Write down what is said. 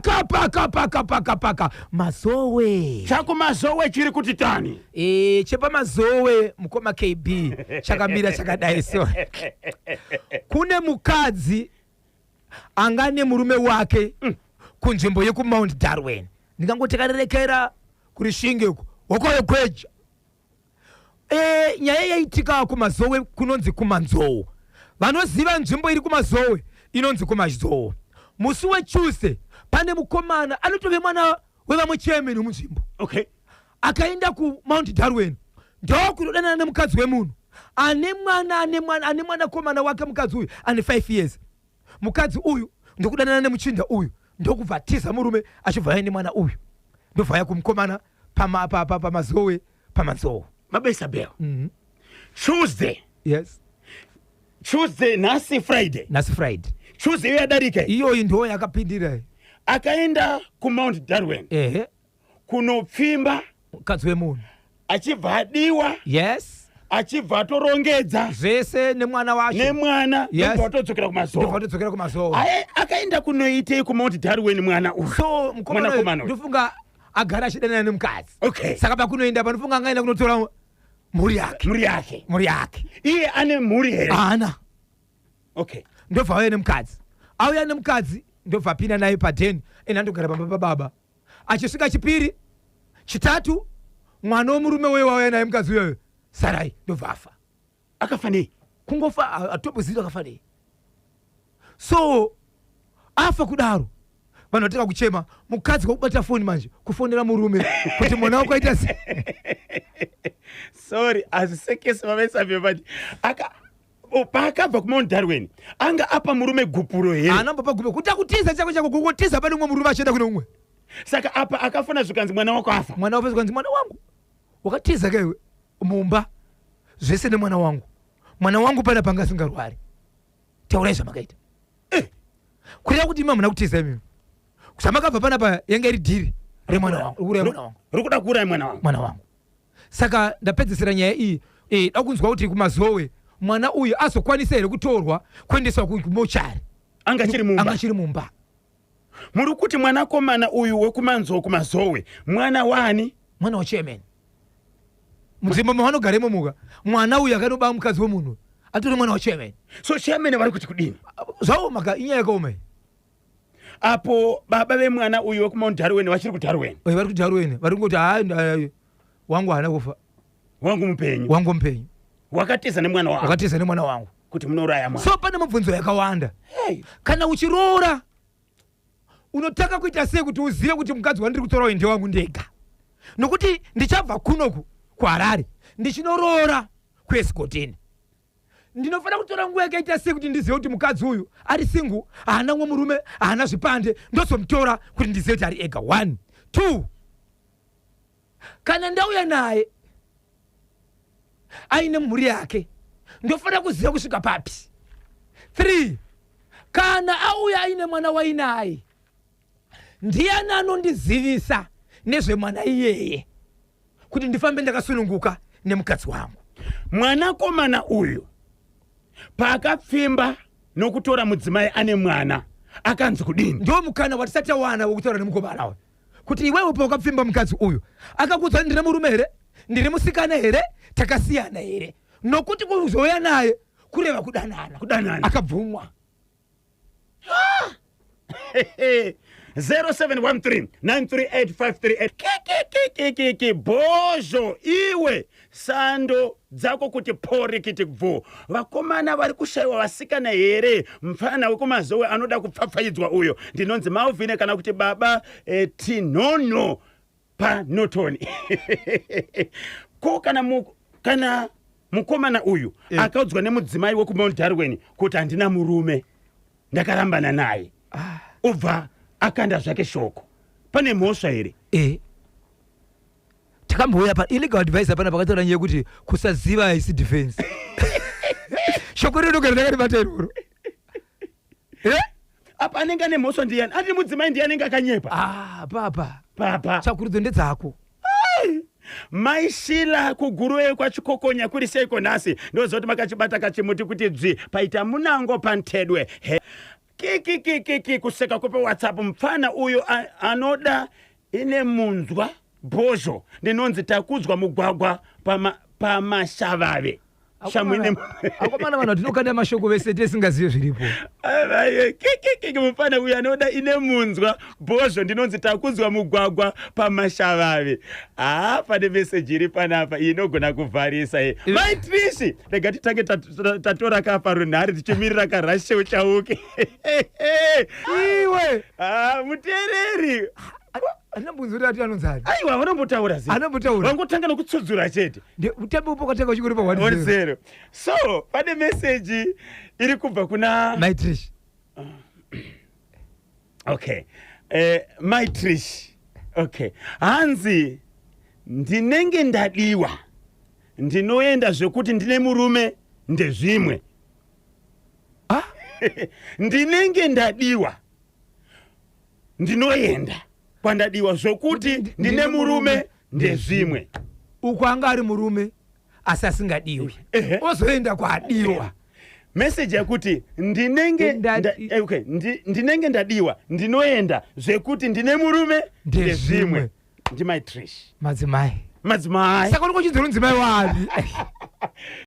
Paka paka paka paka paka Mazowe. Chakumazowe chiri kuti tani. E, chepamazowe mukoma KB chakamira chakadai so. Kune mukadzi anga nemurume wake kunzvimbo yekuMount Darwin. Ndingangoti takarerekera kuRishinge uko. Hokoyo gweja. E, nyaya yaitika kumazowe kunonzi kumanzou. Vanoziva nzvimbo iri kumazowe inonzi kumazhou. Musi weTuesday pane mukomana anotove mwana wevamwe chairman wemunzvimbo. Okay. Akaenda kuMount Darwin ndokunodanana nemukadzi wemunhu ane mwana ane mwana ane mwanakomana wake mukadzi uyu ane 5 years. Mukadzi uyu ndokudanana nemuchinda uyu ndokubva atiza murume achibva aine mwana uyu ndobva aya kumukomana pamazowe pamanzou. Baba Isabel. Tuesday. Yes. Tuesday nhasi Friday. Nhasi Friday. Tuesday iyo yadarika. Iyoyi ndo yakapindira. Akaenda kuMount Darwin. Ehe. Kunopfimba mukadzi wemunhu. Achibva adiwa. Yes. Achibva atorongedza zvese nemwana wacho. Nemwana. Yes. Ndobva atodzokera kumazowe. Ndobva atodzokera kumazowe. Aye, akaenda kunoitei kuMount Darwin mwana uyu? So mukomana Mwanakomana uyu. ndofunga agara achidanana nemukadzi. Okay. Saka pakunoenda panofunga angaenda kunotora mhuri yake. Mhuri yake. Mhuri yake. Iye ane mhuri here? Haana. Okay. Ndobva auya nemukadzi. Auya nemukadzi ndobva apinda naye padheni ende andogara pamba pababa. Achisvika chipiri, chitatu, mwana wemurume uye wauya naye mukadzi uyoyo Sarai ndobva afa. Akafa nei? Kungofa hatombozivi akafa nei. So afa kudaro vanhu vatanga kuchema, mukadzi kwakubata foni manje kufonera murume kuti mwana wako aita sei. Sorry, hazvisekesi Baba Isabel, but aka paakabva kuMount Darwin anga apa murume gupuro here? Haana kumbopa gupuro, kuta kutiza chako chako kungotiza pane umwe murume achienda kune umwe. Saka apa akafona zvikanzi mwana wako afa. Mwana wako zvikanzi mwana wangu wakatiza kaiwe mumba zvese nemwana wangu. Mwana wangu pana panga asingarwari. Taurai zvamakaita. Kureva kuti imi hamuna kutiza imi. Zvamakabva panapa yanga iri dhiri remwana wangu. Kuuraya mwana wangu. Riri kuda kuuraya mwana wangu. Mwana wangu. Saka ndapedzisira nyaya iyi da kunzwa kuti kumazowe mwana uyu azokwanisa here kutorwa kuendeswa kumochari. Anga achiri mumba. Anga achiri mumba. Muri kuti mwanakomana uyu wekumanzou kumazowe mwana waani? Mwana wachairman. Mudzimba mavanogara imomo ka mwana uyu akanoba mukadzi wemunhu atori mwana wachairman. So chairman vari kuti kudini? Zvaoma ka, inyaya yakaoma iyi. Apo baba vemwana uyu wekuMount Darwin vachiri kuDarwin. Vari kuDarwin, vari kungoti haa wangu haana kufa. Wangu mupenyu. Wangu mupenyu. Wakatiza nemwana wangu. Wakatiza nemwana wangu. Kuti munouraya mwana. So pane mubvunzo yakawanda. Hey. Kana uchiroora unotanga kuita sei kuti uzive kuti mukadzi wandiri kutora uyu ndewangu ndega? Nokuti ndichabva kunoku kuHarare ndichinoroora kuEsigodini. Ndinofanira kutora nguva yakaita sei kuti ndizive kuti mukadzi uyu ari single, haana umwe murume, haana zvipande, ndozomutora kuti ndizive kuti ari ega. 1, 2, kana ndauya naye aine mhuri yake ndofanira kuziva kusvika papi. 3, kana auya aine mwana wainaye ndiani anondizivisa nezvemwana iyeye kuti ndifambe ndakasununguka nemukadzi wangu. Mwanakomana uyu paakapfimba nokutora mudzimai ane mwana akanzi kudini? Ndo mukana watisati tawana wekutaura nemukomana uyu kuti iwewe paukapfimba mukadzi uyu akakuudza kuti ndine murume here, ndiri musikana here, takasiyana here? Nokuti kuzouya naye kureva kudanana. Kudanana. Akabvumwa. 0713938538 kikikikikiki bhozho iwe sando dzako kuti porikiti bvu. Vakomana vari kushaiwa vasikana here? Mfana wekumazowe anoda kupfapfaidzwa uyo. Ndinonzi Malvin kana kuti baba Tinhonho paNorton. Ko kana mukomana uyu akaudzwa nemudzimai wekuMount Darwin kuti handina murume, ndakarambana naye, obva akanda zvake shoko, pane mhosva here? Takambouya pa illegal advisor pana pakataura nyaya yekuti kusaziva haisi defense. Shoko rinogara rakaribata iroro. Apa anenge ane mhosva ndiyani? Ati mudzimai ndiye anenge akanyepa. Papa. Papa. Tsvakurudzo ndedzako. Ai! Mai Sheila kuGuruve kwaChikokonya kuri seiko nhasi? Ndoziva kuti makachibata kachimuti kuti dzvi paita munango pantedwe. He. Kikikikiki, kuseka kwepa WhatsApp. Mupfana uyo anoda ine munzwa bhozho. Ndinonzi Takudzwa Mugwagwa paMashavave. Shamwine. Akomana, vanhu vatinokanda mashoko vese tisingazive zviripo. Kikikiki, mufana uyu anoda ine munzwa bhozho. Ndinonzi Takudzwa Mugwagwa paMashavave. Haa, pane meseji iri panapa, iyi inogona kuvharisa ye maitrishi. Rega titange tatora kapa runhare tichimirira karashe chauke. Iwe. Ah, muteereri. Handina mbunzi kuti ati anonzani. Aiwa, vanombotaura zii. Anombotaura. Vangotanga nokutsudzura chete. Utambe upo kwatanga uchingori pa 1 1 0. So pane meseji iri kubva kuna Maitrish. Okay, maitrish. Okay, hanzi, "Ndinenge ndadiwa ndinoenda, zvekuti ndine murume ndezvimwe." Ah? Ndinenge ndadiwa ndinoenda kwandadiwa, zvokuti ndine murume ndezvimwe. Uko anga ari murume asi asingadiwi, ozoenda kwaadiwa. Meseji yekuti ndinenge okay, ndinenge ndadiwa ndinoenda, zvekuti ndine murume ndezvimwe. Ndezvimwe. Ndimaitrish. Madzimai. Madzimai. Saka unenge uchinzwa mudzimai wapi?